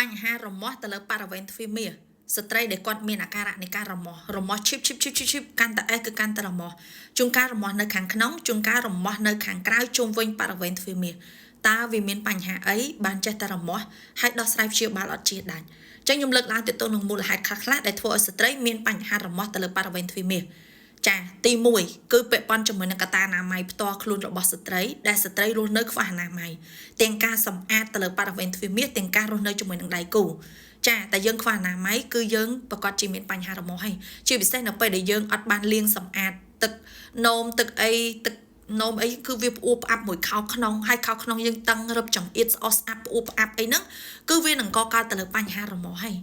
បញ្ហារមាស់ទៅលើបរិវេណទ្វារមាសស្ត្រីដែលគាត់មានអាការៈនៃការរមាស់រមាស់ឈីបឈីបឈីបឈីបឈីបកាន់តែអេសគឺកាន់តែរមាស់ជួនកាលរមាស់នៅខាងក្នុងជួនកាលរមាស់នៅខាងក្រៅជុំវិញបរិវេណទ្វារមាសតើវាមានបញ្ហាអីបានចេះតែរមាស់ហើយដោះស្រាយព្យាបាលអត់ជាដាច់ចឹងខ្ញុំលើកឡើងទៅទៅនឹងមូលហេតុខ្លះៗដែលធ្វើឲ្យស្ត្រីមានបញ្ហារមាស់ទៅលើបរិវេណទ្វារមាស ចាទី1គឺពាក់ព័ន្ធជាមួយនឹងកត្តាអនាម័យផ្ទាល់ខ្លួនរបស់ស្ត្រីដែលស្ត្រីរស់នៅខ្វះអនាម័យទាំងការសម្អាតទៅលើបរិវេណទ្វារមាសទាំងការរស់នៅជាមួយនឹងដៃគូចាតែយើងខ្វះអនាម័យគឺយើងប្រកាសជាមានបញ្ហារមាស់ហើយជាពិសេសនៅពេលដែលយើងអត់បានលាងសម្អាតទឹកនោមទឹកអីទឹកនោមអីគឺវាផ្អួផ្អាប់មួយខោក្នុងហើយខោក្នុងយើងតឹងរឹបចង្អៀតស្អុះស្អាប់ផ្អួផ្អាប់អីហ្នឹងគឺវានឹងកកើតទៅលើបញ្ហារមាស់ហើយ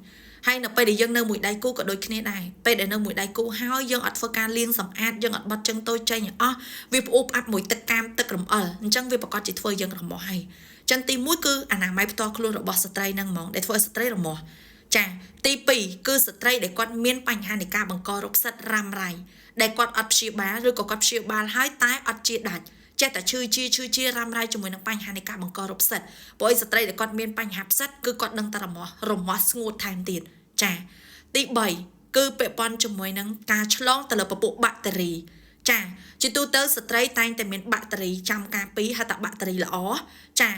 ហើយនៅពេលដែលយើងនៅមួយដៃគូក៏ដូចគ្នាដែរពេលដែលនៅមួយដៃគូហើយយើងអត់ធ្វើការលាងសម្អាតយើងអត់បត់ជើងតូចចេញឲ្យអស់វាផ្អួផ្អាប់មួយទឹកកាមទឹករំអិលអញ្ចឹងវាប្រកាសជាធ្វើយើងរមាស់ហើយចឹងទី1គឺអនាម័យផ្ទាល់ខ្លួនរបស់ស្ត្រីហ្នឹងហ្មងដែលធ្វើឲ្យស្ត្រីរមាស់ចាទី2គឺស្ត្រីដែលគាត់មានបញ្ហានៃការបង្ករោគផ្សិតរ៉ាំរ៉ៃដែលគាត់អត់ព្យាបាលឬក៏គាត់ព្យាបាលហើយតែអត់ជាដាច់ចេះតែឈឺជាឈឺជារ៉ាំរ៉ៃជាមួយនឹងបញ្ហានៃការបង្ករោគផ្សិតព្រោះឯស្ត្រីដែលគាត់មានបញ្ហាផ្សិតគឺគាត់ដឹងតែរមាស់រមាស់ស្ងួតថែមទៀតចាទី3គឺពាក់ព័ន្ធជាមួយនឹងការឆ្លងទៅលើពពួកបាក់តេរីចាជាទូទៅស្ត្រីតែងតែមានបាក់តេរីចាំការពីហៅថាបាក់តេរីល្អចា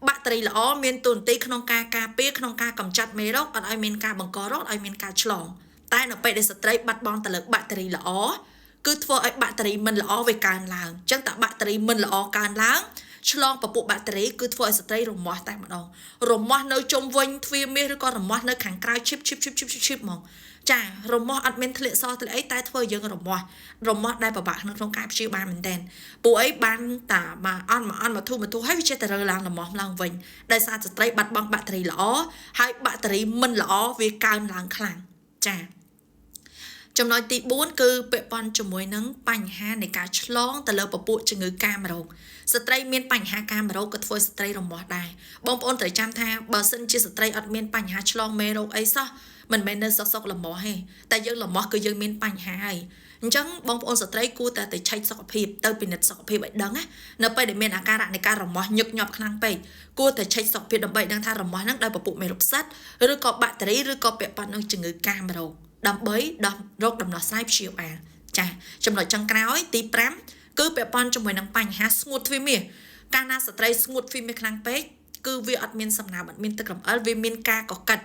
បាក់តេរីល្អមានតួនាទីក្នុងការការពារក្នុងការកម្ចាត់មេរោគអត់ឲ្យមានការបង្ករោគឲ្យមានការឆ្លងតែនៅពេលដែលស្ត្រីបាត់បង់ទៅលើបាក់តេរីល្អគឺធ្វើឲ្យបាក់តេរីមិនល្អវាកើនឡើងអញ្ចឹងតើបាក់តេរីមិនល្អកើនឡើងឆ្លងពពួកបាក់តេរីគឺធ្វើឲ្យស្ត្រីរមាស់តែម្ដងរមាស់នៅជុំវិញទ្វារមាសឬក៏រមាស់នៅខាងក្រៅឈីបឈីបឈីបឈីបឈីបហ្មងចារមាស់អត់មានធ្លាក់សធ្លាក់អីតែធ្វើយើងរមាស់រមាស់ដែលពិបាកក្នុងការព្យាបាលមែនតើពួកអីបានតាមកអន់មកអន់មកធូរមកធូរហើយវាចេះតែរើឡើងរមាស់ឡើងវិញដោយសារស្ត្រីបាត់បង់បាក់តេរីល្អហើយបាក់តេរីមិនល្អវាកើនឡើងខ្លាំងចាចំណុចទី4គឺពាក់ព័ន្ធជាមួយនឹងបញ្ហានៃការឆ្លងទៅលើពពួកជំងឺកាមរោគស្ត្រីមានបញ្ហាកាមរោគក៏ធ្វើស្ត្រីរមាស់ដែរបងប្អូនត្រូវចាំថាបើសិនជាស្ត្រីអត់មានបញ្ហាឆ្លងមេរោគអីសោះមិនមែននៅសុកសុករមាស់ទេតែយើងរមាស់គឺយើងមានបញ្ហាហើយអញ្ចឹងបងប្អូនស្ត្រីគួរតែទៅឆែកសុខភាពទៅពិនិត្យសុខភាពឲ្យដឹងណានៅពេលដែលមានអាការៈនៃការរមាស់ញឹកញាប់ខ្លាំងពេកគួរតែឆែកសុខភាពដើម្បីដឹងថារមាស់ហ្នឹងដោយពពួកមេរោគផ្សិតឬក៏បាក់តេរីឬក៏ពាក់ព័ន្ធនឹងជំងឺកាមរោគដើម្បីដោះរោគដំណោះស្រាយព្យាបាលចាចំណុចចុងក្រោយទី5គឺពាក់ព័ន្ធជាមួយនឹងបញ្ហាស្ងួតទ្វារមាសកាលណាស្ត្រីស្ងួតទ្វារមាសខ្លាំងពេកគឺវាអត់មានសំណើមអត់មានទឹករំអិលវាមានការកកិត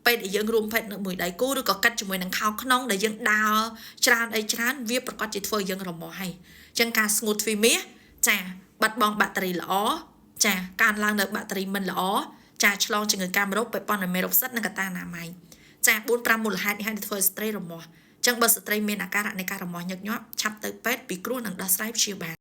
ពេលដែលយើងរួមភេទនៅមួយដៃគូឬក៏កាត់ជាមួយនឹងខោក្នុងដែលយើងដើរច្រើនអីច្រើនវាប្រកាសជាធ្វើយើងរមាស់ហើយអញ្ចឹងការស្ងួតទ្វារមាសចាបាត់បង់បាក់តេរីល្អចាកើនឡើងនៅបាក់តេរីមិនល្អចាឆ្លងជំងឺកាមរោគពាក់ព័ន្ធនឹងមេរោគផ្សិតនិងកត្តាអនាម័យចា4 5មូលហេតុនេះហើយដែលធ្វើឲ្យស្ត្រីរមាស់ចឹងបើស្ត្រីមានអាការៈនៃការរមាស់ញឹកញាប់ឆាប់ទៅពេទ្យពីគ្រោះនឹងដោះស្រាយព្យាបាល។